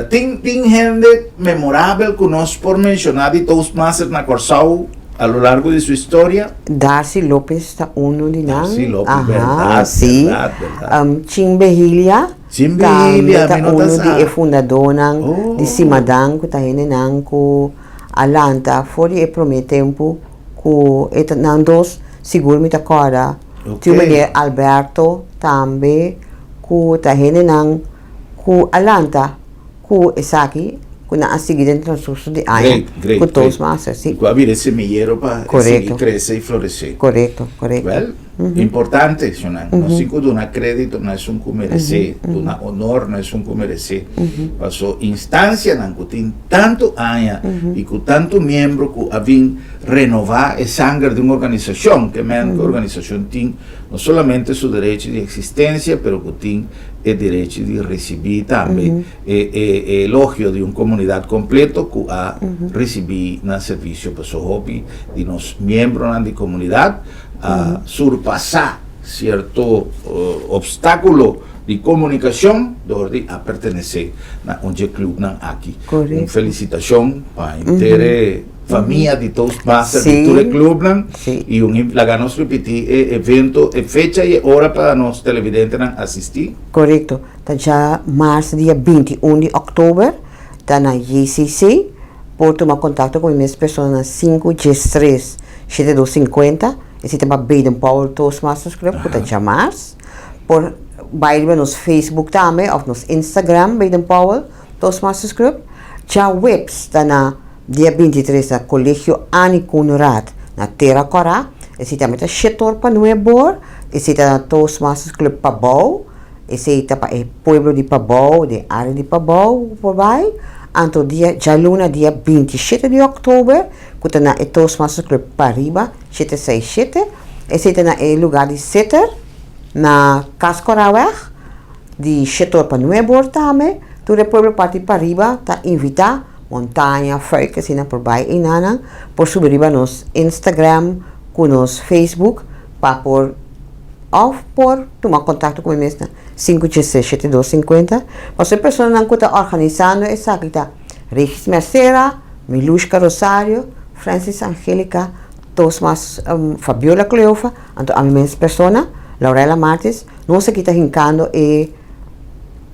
Tin, tin hende memorabel ku nos por menshoná di Toastmasters na Kòrsou? A lo largo di su historia. Darcy Lopez ta uno di nan. Darcy Lopez, Aha, berdad, sí. berdad, berdad. Chin Behilia Chin tambe Behilia, ta mi no ta uno sa. di e fundadónan Oh. di Simadan ku ta hendenan ku a lanta for di e promé tempu ku e ta nan dos sigur mi ta kòrda. Ok. Tin meneer Alberto tambe ku ta hendenan ku a lanta Ku esaki ku nan a sigui den transcurso di aña Great, great, ku great. Toastmasters, si. I ku a bira e semillero pa e sigui Korekto. krese i floresé. Korekto, korekto. Wèl, importante, shonnan. Nos tin ku duna krédito na esun ku meresé, duna honor na esun ku meresé. Paso instansianan ku tin tantu aña i ku tantu miembro ku a bin renová e sanger di un organisashon, ke men ku e organisashon tin no solamente su derecho di eksistensia, pero ku tin e derecho di risibí tambe e e elogio di un komunidat kompleto ku a risibí nan servisio. Pasobra hopi di nos miembronan di komunidat a surpasá sierto opstákulo di komunikashon dor di a pertenesé na un dje klupnan aki. Un felisitashon pa henter e famia di Toastmasters di tur e clubnan y un laga nos ripiti e evento, e fecha y e ora pa nos televidentenan asisti. Korekto, ta dja mars dia 21 di òktober, ta na JCC, por tuma kontakto ku mi mes persona na sinku djes tres shete dos sinkuenta, esei ta pa Baden Powell Toastmasters Club ku ta djamars, por bai riba nos Facebook tambe òf nos Instagram Baden Powell Toastmasters Club, djaweps ta na. Dia 23 na Colegio Annie Coenraad na Tera Kòrá. Esei tambe ta shetor pa nuebor. Esei ta na Toastmasters Club Pabou. Esei ta pa e pueblo di Pabou, den área di Pabou ku por bai. Anto dia djaluna dia 27 di òktober ku ta na e Toastmasters Club Pariba shete seis shete. Esei ta na e lugá di Seter na Kas Kòràweg di shetor pa nuebor tambe. Tur e pueblo parti pariba ta invitá. Montaña, fuik asina por bai einanan por subi riba nos Instagram ku nos Facebook pa por òf por tuma kontakto ku mi mes na sinku dieses shete dos sinkuenta. Pasobra e personanan ku ta organisando esaki ta Regis Mercera, Milushka Rosario, Francis Angelica, Toastmasters Fabiola Cleofa, anto ami mes persona, Laurella Martis, nos aki ta hinkando e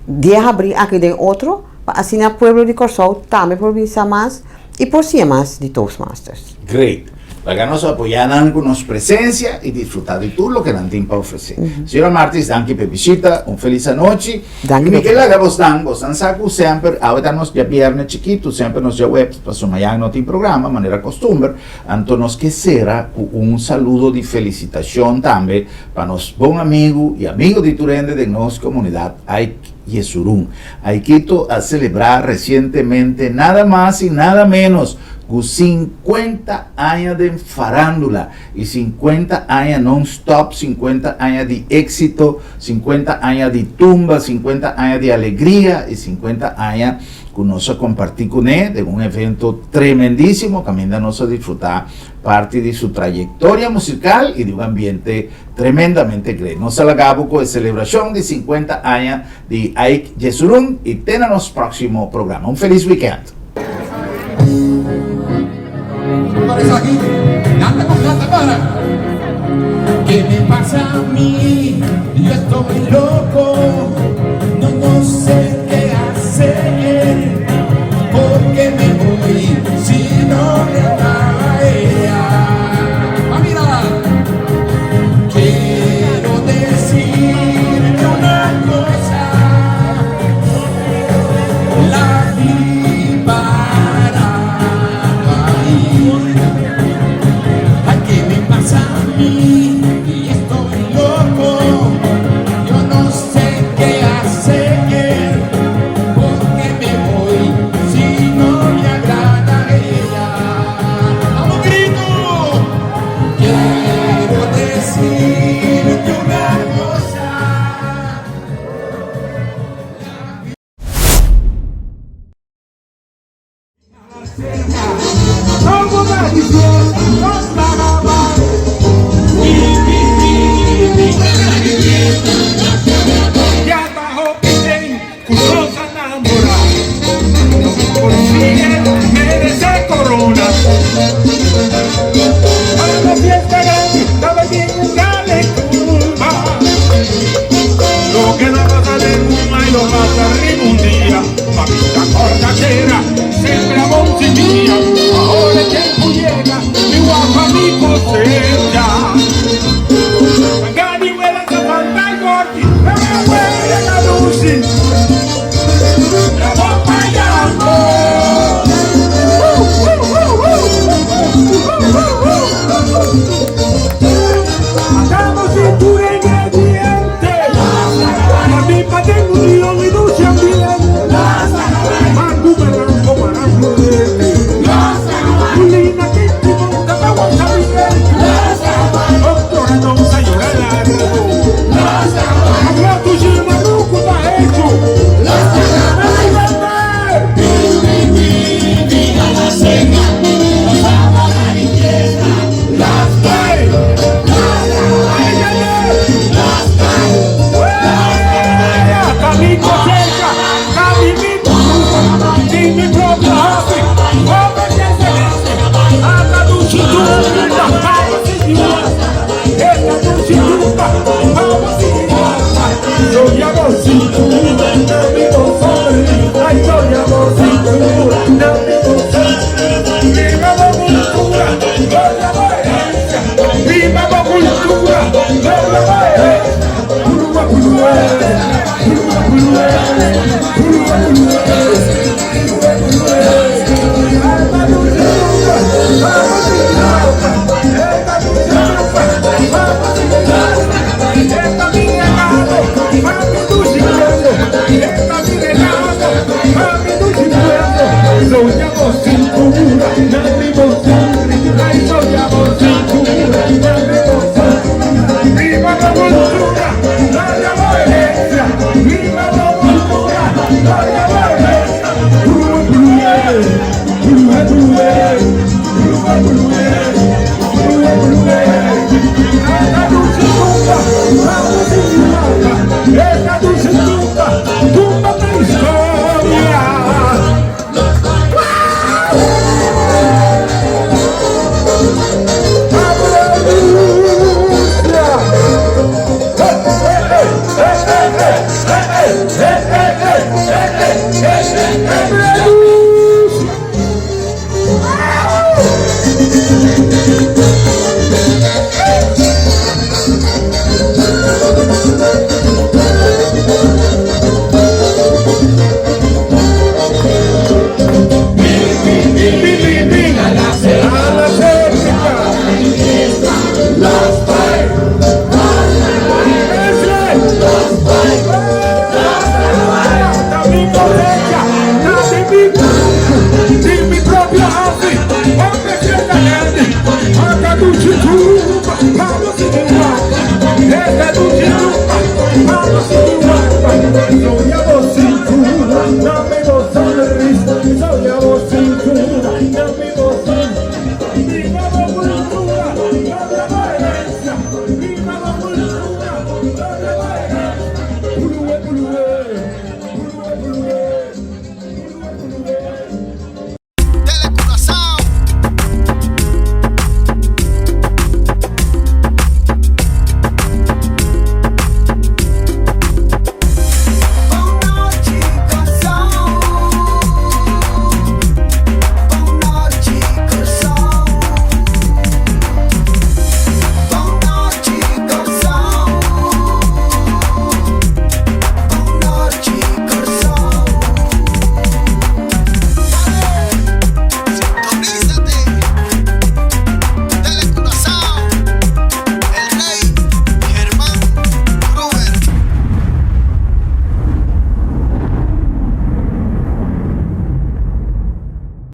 dia habrí aki den otro. Pa asina pueblo di Kòrsou tambe por bin sa mas i por siña mas di Toastmasters. Great! Laga nos apoyá nan ku nos presensia i disfrutá di tur loke nan tin pa ofresé. Señora Martis, danki pa e bishita. Un felis anochi. Danki I mi ke pa. laga bosnan, bosnan sa ku semper, awe ta nos djabièrnè chikitu, semper nos djaweps, pasobra mañan no tin programa, manera kostumber, anto nos ke sera ku un saludo di felisitashon tambe pa nos bon amigu i amigu di tur hende den nos komunidat, Ike. Yesurún. Aikito a selebrá resientemente nada mas i nada ménos ku sinkuenta aña den farándula i sinkuenta aña non-stop, sinkuenta aña di éksito, sinkuenta aña di tumba, sinkuenta aña di alegria i sinkuenta aña ku nos a kompartí kuné den un evento tremendísimo kaminda nos a disfrutá parti di su trayektoria musikal i di un ambiente Tremendamente great. Nos a laga bo cu e celebracion di 50 aña di Ike Jesurun y te na nos proximo programa. Un feliz weekend. Estoy loco, no, no sé qué hacer, porque me voy si no me agrada ella. Ah, mira. Quiero decirte una cosa, la vi parado ahí. Ay, ¿qué me pasa a mí? Y estoy loco, yo no sé qué hacer, porque me voy si no me agrada ella. ¡Vamos, grito! Quiero decirte una cosa.